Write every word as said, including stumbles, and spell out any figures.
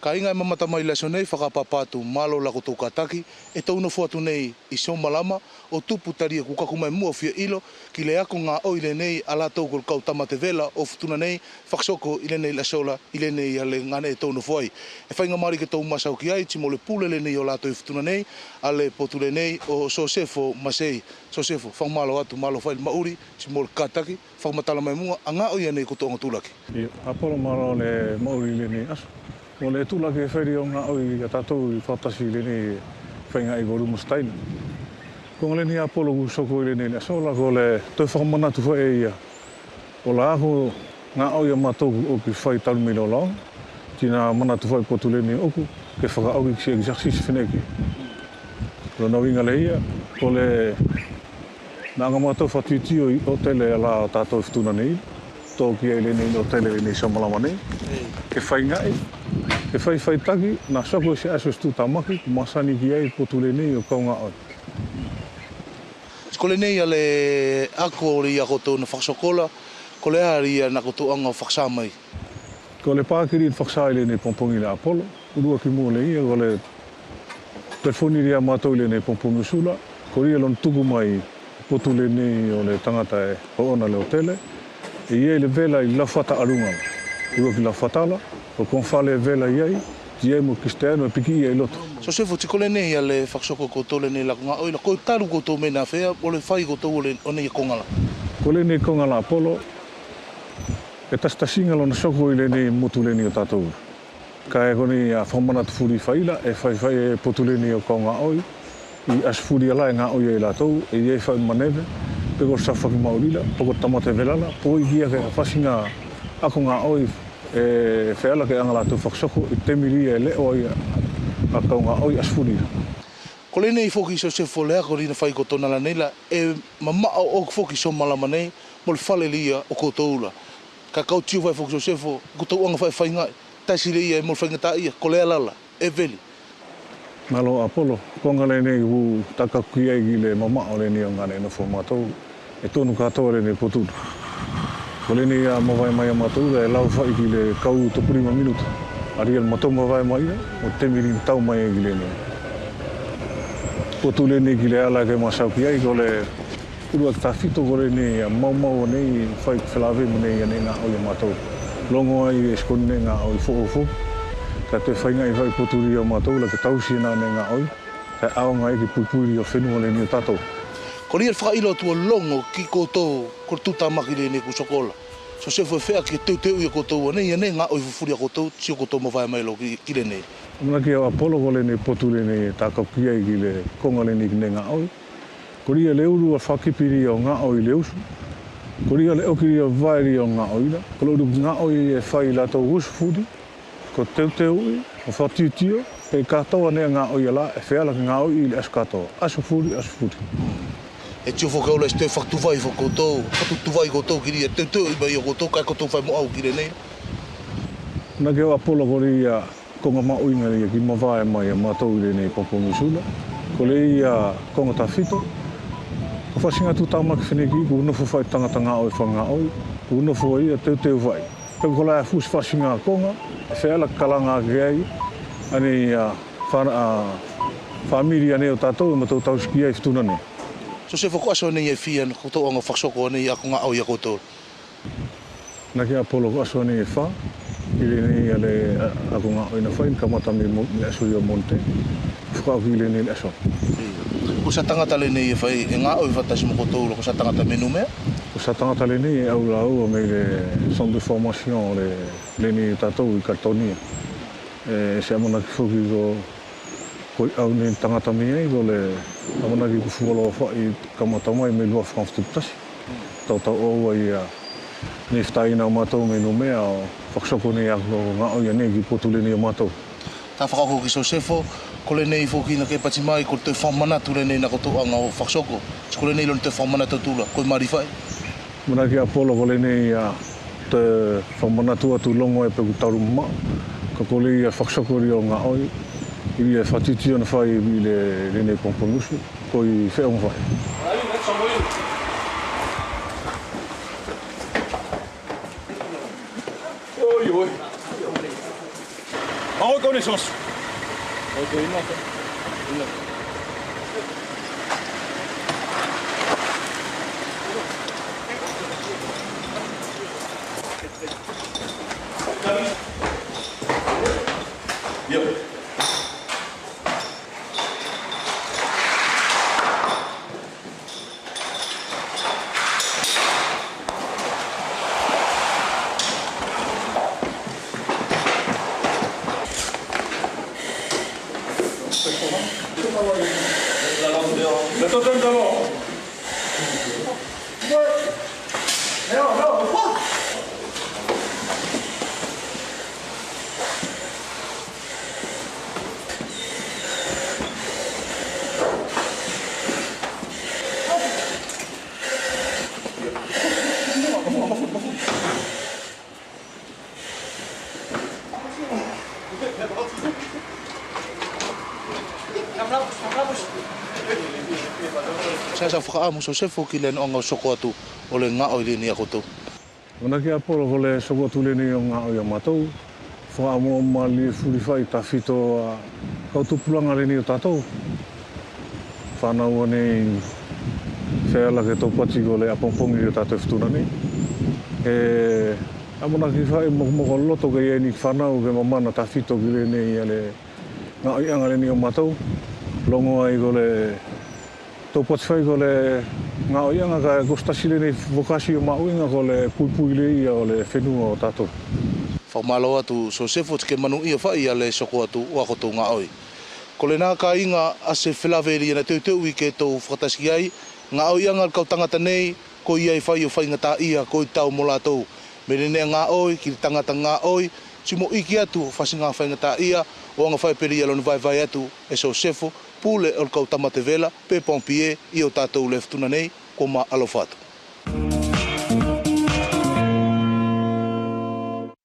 Kāiga e mamata mai i le aso nei, fakaʻapaʻapa atu, mālō la koutou kātaki, e tou nofo atu nei i Somalama, ʻo tupu talia kua kaku mai muʻa fia ʻilo ki le ako gaʻoi lenei a latou ko le kau tama tevela ʻo Futuna nei, fakasoko i lenei Laʻasola, i lenei ia le gane e tou nofo ai. E faiga mālie ke tou masaoki ai, ti mo le pule lenei ʻo latou i Futuna nei, a le potu lenei ʻo Sosefo Masei. Sosefo, fakamālō atu, mālō fai le maʻuli, ti mo le kātaki, fakamatala mai muʻa, a gaʻo ia nei ko toʻoga tulaki. Ia, Apolo, mālō le maʻuli i lenei aso. Ko le tulaki e fai lia ʻo gaʻoi a tatou i fakatasi lenei faiga i ko Lumusitaina. Ko gale nei Apolo kua soko i lenei Laʻasola, ko le toe fakamanatu fai ia ʻo la ako gaʻoi a matou ʻoku fai talu mei lolaoga, ti na manatu fai potu lenei ʻoku ke fakaʻoki ki se exercice feneki. Lona uiga lea ia, ko le na aga matou fakatiotio i ʻōtele a la ʻo tatou i Futuna nei, tō ki ai lenei ʻōtele lenei Somalama nei. Ke faigaʻi, ke faifaitaki, na soko i se aso ʻo se tuʻutamaki, kua masani ki ai potu lenei ʻo kau gaʻoi. Ti ko lenei a le ako lia koutou na fakasoko la, ko le ā lia na koutou aga ʻo fakasā mai? Ko le pākili na fakasā i lenei pogipogi lea Apolo, ʻuluaki muʻa lea ia, ko le telefoni lia a matou i lenei pogipogi Usula, kolia lona tuku mai potu lenei ʻo le tagata ʻe ʻoʻona le ʻōtele, ʻe ʻi ai le vela i Laufata ʻaluga. ʻUluaki Laufata la, ko koga fale e vela ʻi ai, ti ʻi ai mo Kisitaiano e pikiʻi ia ʻi loto. Sosefo, ti ko lenei a le fakasoko koutou lenei la ko gaʻoi la, ko talu koutou mena fea, mo le fai koutou ʻo le, ʻo nei a koga la? Ko lenei koga la Apolo, e tasitasiga lona soko i lenei motu lenei ʻo tatou. Kaʻe ko nei a fakamanatu fuli fai la, e faifai e potu lenei ʻo kau gaʻoi, i aso fuli a la e gaʻoi ai a latou, ʻe ʻi ai fai maneve, pe ko le safaki maʻuli la, pe ko le tama tevela la, pe ko e ʻi ai ke fasiga ako gaʻoi, ʻe feala ke aga latou fakasoko, i temi lia ʻe leʻo ai a kau gaʻoi aso fuli la. Ko lenei foki Sosefo le ako lia na fai ko Tonala nei la, e mamaʻo ʻoku foki Somalama nei, mo le fale lia ʻo koutou la. Ka kau tio fai foki Sosefo, koutou aga fai faigaʻi, tasi lia ia, mo le faigataʻaʻia, ko le ala la, e veli. Mālō Apolo, koga lenei kua takaku ki ai ki le mamaʻo lenei ʻo gane e nofo a matou, e tonu katoa lenei potu. Ko lenei a mavae mai a matou la, e lau fai ki le kau topulima minutu. A lia le matou mavae mai la, mo temi lia na tau mai ai ki lenei. Potu lenei ki le ala ke masaoki ai, ko le ʻUluaki Tafito, ko lenei a maumau nei fai felavei mo nei a nei gaʻoi a matou. Logo ai e sikoni nei gaʻoi foʻou foki. Ka te faigaʻi fai potu lia a matou la ke tausi na nei gaʻoi. Kaʻe ʻaoga ai ke puipui lia fenua lenei ʻo tatou. Kolia le fakaʻilo atu a logo ki koutou, ko le tuʻutamaki lenei kua soko la. Sosefo, e feʻaki e teuteuʻi a koutou a nei, a nei gaʻoi fufuli a koutou, ti koutou mavae mai loa ki, ki lenei. ʻAmanaki au Apolo ko lenei potu lenei e takaku ki ai ki le koga lenei ki nei gaʻoi. Kolia le ulu a fakakipi lia ʻo gaʻo i le usu. Kolia le ʻoki lia vae lia ʻo gaʻoi la. Ko le ulu gaʻoi e fai latou usu fuli. Ko teuteuʻi, ko fakatiotio, pea katoa nei a gaʻoi a la, e feala ke gaʻoi i le aso katoa. Aso fuli, aso fuli. E tio foki au la e se toe fakatuvai foki koutou, fakatuvai koutou ki lia, teuteuʻi mai ia koutou, kaʻe koutou fai mo au ki lenei. ʻAmanaki au Apolo kolia koga maʻuʻuiga lia ki mavae mai a matou i lenei pogipogi Usula. Kolia koga Tafito. Ko fasiga tuʻutamaki feneki kua nofo fai tagata gaʻoi fakagaʻoi. Kua nofo ia teuteu fai. Pe ko la e fusi fasiga koga, e feala ke kalaga ake ai, a nei a, fa-, a, famili a nei ʻo tatou, e matou tausi ki ai Futuna nei. Sosefo, ko aso nei e fia na koutou aga fakasoko a nei ako gaʻoi a koutou? ʻAmanaki Apolo ko aso nei e fa, ki lenei a le, a, ako gaʻoi na fai, kamata mei mo-, mei aso ia Monite. Fakaʻoki lenei le aso. Ko sa tagata lenei e fai, e gaʻoi fakatasi mo koutou la, ko sa tagata mei Numea? Ko sa tagata lenei e au laua mei le centre de formation le, lenei tatou i Kaletonia. E, se ʻamanaki foki ko, ko au nei tagata mei ai, ko le ʻamanaki ko Fualoa Faʻi kamata mai mei Luafagafututasi. Tautau ʻoua ia nei fetaina ʻo matou mei Numea ʻo fakasoko nei ako gaʻoi a nei ki potu lenei ʻo matou. Ka fakaʻoki Sosefo, ko lenei foki na ke pati mai, ko le toe fakamanatu lenei na koutou aga ʻo fakasoko. Ti ko lenei lona toe fakamanatu atu la, ko e mali fai. ʻAmanaki Apolo ko lenei a toe fakamanatu atu logo e pe kua talu mamaʻo. Ka ko lia fakasoko lia ʻo gaʻoi. I le fakatiotio na fai i le, lenei pogipogi Usu. Ko e feʻau mafai. En reconnaissance. Bien. Sa, sa fakaʻamu Sosefo ki le noʻaga ʻo soko atu ʻo le gaʻo i le nei ako tou. Amanaki Apolo ko le soko atu lenei ʻo gaʻo ia matou. Fakaʻamu ʻo mali fulifaʻi tafito a kau tupulaga lenei ʻo tatou. Fanau a nei feala ke taupati ko le apogipogi ʻo tatou e Futuna nei. E amanaki faʻi mokomoko loto ke ia ni fanau ke mamana tafito ki lenei a le gaʻo ia ga lenei ʻo matou. Logo ai ko le taupati fai ko le gaʻo ia ga ka ko se tasi lenei vokasi ʻo maʻuiga ko le puipui lei ia ʻo le fenua ʻo tatou. Fakamalo atu Sosefo ti ke manuia faʻi ia le soko atu ʻo ako tou gaʻoi. Ko le na kaiga a se felaveli ia na teuteuʻi ke tou fakatasi ai gaʻo ia ga le kau tagata nei, ko ia i fai ʻo faigataʻia ko i tau mo latou. Me lenei gaʻoi ki le tagata gaʻoi, ti mo iki atu fasiga faigataʻia, ʻo aga fai peli ia lona vaevae atu e Sosefo, pule ʻo le kau tama tevela, pe pompier, ʻi ʻo tatou le Futuna nei, ko ma alofa atu.